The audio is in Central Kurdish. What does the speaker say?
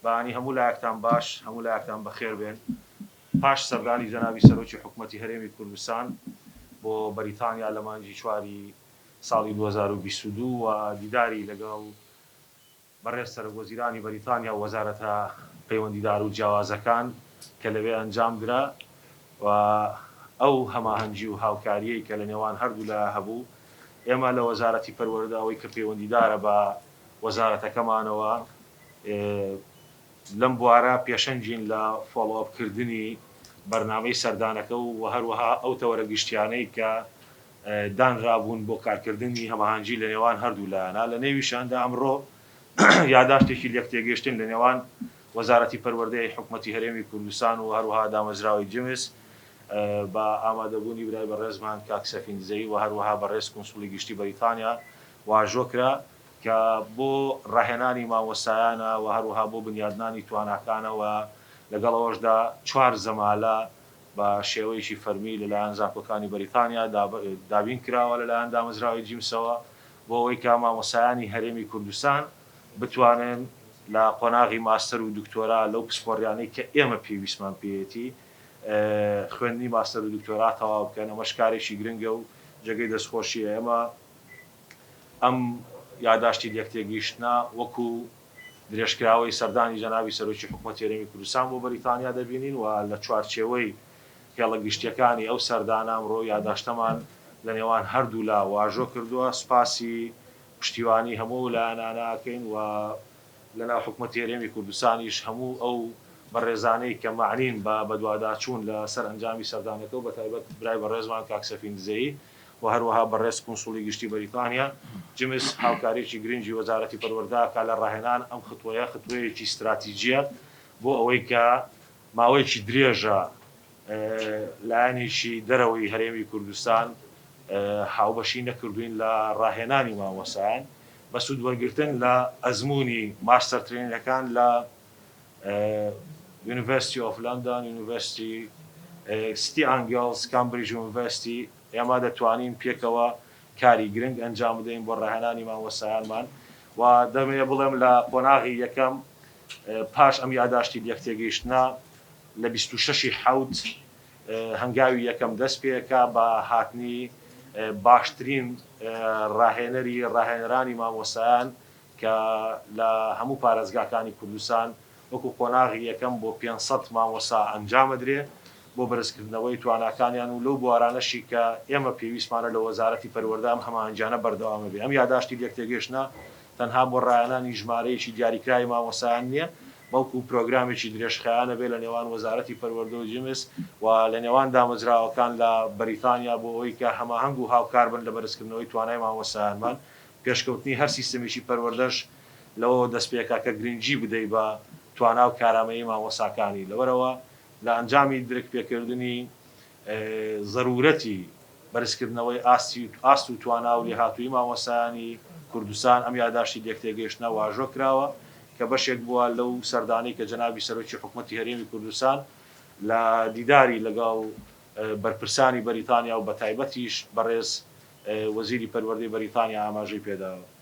بەیانی هەموو لایەکتان باش، هەموو لایەکتان بەخێر بێن. پاش سەردانی جەنابی سەرۆکی حکومەتی هەرێمی کوردستان بۆ بەریتانیا لە مانگی چواری ساڵی 2022 و دیداری لەگەڵ بەڕێز سەرۆکوەزیرانی بەریتانیا و وەزارەتە پەیوەندیدار و جیاوازەکان کە لەوێ ئەنجام درا و ئەو هەماهەنگی و هاوکارییەی کە لە نێوان هەردوولا هەبوو، ئێمە لە وەزارەتی پەروەردە ئەوەی کە پەیوەندیدارە بە وەزارەتەکەمانەوە لەم بوارە پێشەنگین لە follow-up کردنی بەرنامەی سەردانەکە و هەروەها ئەو تەوەرە گشتیانەی کە دانرابوون بۆ کارکردنی هەماهەنگی لە نێوان هەردوو لایەنە، لە نێویشیاندا ئەمڕۆ یاداشتێکی لێکتێگەیشتن لە نێوان وەزارەتی پەروەردەی حکومەتی هەرێمی کوردستان و هەروەها دامەزراوەی جمس بە ئامادەبوونی برای بەڕێزمان کاک سەفین دزەیی و هەروەها بەڕێز کونسوڵی گشتی بەریتانیا واژۆ کرا کە بۆ ڕاهێنانی مامۆستایانە و هەروەها بۆ بنیادنانی تواناکانە و لەگەڵ ئەوەشدا چوار زەمالە بە شێوەیەکی فەرمی لەلایەن زانکۆکانی بەریتانیا دابین کراوە لەلایەن دامەزراوەی جیمسەوە بۆ ئەوەی کە مامۆستایانی هەرێمی کوردستان بتوانن لە قۆناغی ماستەر و دکتۆرا لەو پسپۆڕیانەی کە ئێمە پێویستمان پێیەتی خوێندنی ماستەر و دکتۆرا تەواو بکەن، ئەمەش کارێکی گرنگە و جێگەی دەستخۆشییە. ئێمە ئەم یاداشتی لێکتێگەیشتنە وەکو درێژکراوەی سەردانی جەنابی سەرۆکی حکومەتی هەرێمی کوردستان بۆ بەریتانیا دەبینین و لە چوارچێوەی هێڵە گشتییەکانی ئەو سەردانە ئەمڕۆ یاداشتەمان لە نێوان هەردوولا واژۆ کردووە. سوپاسی پشتیوانی هەموو ئەو لایەنانە ئەکەین و لەناو حکومەتی هەرێمی کوردستانیش هەموو ئەو بەڕێزانەی کە مەعنین بە بەدواداچوون لە سەر ئەنجامی سەردانەکە و بەتایبەت برای بەڕێزمان کاک سەفین دزەیی و هەروەها بەڕێز کونسوڵی گشتی بەریتانیا جیمس هاوکاریی گرنگی وەزارەتی پەروەردە ئەکا لە ڕاهێنان ئەم ختوەیە ختوەیەکی ستراتیجیە بۆ ئەوەی کە ماوەیەکی درێژە لایەنێکی دەرەوەی هەرێمی کوردستان هاوبەشی نەکردووین لە ڕاهێنانی مامۆستایان بە سوود وەرگرتن لە ئەزموونی master trainer ەکان لە University of London، University City Angels، Cambridge University ئێمە دەتوانین پێکەوە کاری گرنگ ئەنجام بدەین بۆ ڕاهێنانی مامۆستایانمان و دەمەوێت بڵێم لە قۆناغی یەکەم پاش ئەم یاداشتی لێکتێگەیشتنە لە 26 ی حەوت هەنگاوی یەکەم دەست پێکا بە هاتنی باشترین ڕاهێنەری ڕاهێنەرانی مامۆستایان کە لە هەموو پارێزگاکانی کوردستان وەکو قۆناغی یەکەم بۆ 500 مامۆستا ئەنجامەدرێ بۆ بەرزکردنەوەی تواناکانیان و لەو بوارانەشی کە ئێمە پێویستمانە لە وەزارەتی پەروەردە ئەم هەماهەنگیانە بەردەوامەبێ. ئەم یاداشتی لێکتێگەیشتنە تەنها بۆ ڕاهێنانی ژمارەیەکی دیاریکراوی مامۆستایان نییە، بەڵکو پرۆگرامێکی درێژخایەنە بێ لە نێوان وەزارەتی پەروەردە و جیمس و لە نێوان دامەزراوەکان لە بەریتانیا بۆ ئەوەی کە هەماهەنگ و هاوکار بن لە بەرزکردنەوەی توانای مامۆستایانمان. پێشکەوتنی هەر سیستەمێکی پەروەردەش لەوەوە دەستپێکا کە گرنگی بدەی بە توانا و کارامەیی مامۆستاکانی. لەبەرئەوە لە ئەنجامی درک پێکردنی زەرورەتی بەرزکردنەوەی ئاستی ئاست و توانا و لێهاتوویی مامۆستایانی کوردستان ئەم یاداشتی لێکتێگەیشتنە واژۆ کراوە کە بەشێک بووە لەو سەردانەی کە جەنابی سەرۆکی حکومەتی هەرێمی کوردستان لە دیداری لەگەڵ بەرپرسانی بەریتانیا و بەتایبەتیش بەڕێز وەزیری پەروەردەی بەریتانیا ئاماژەی پێداوە.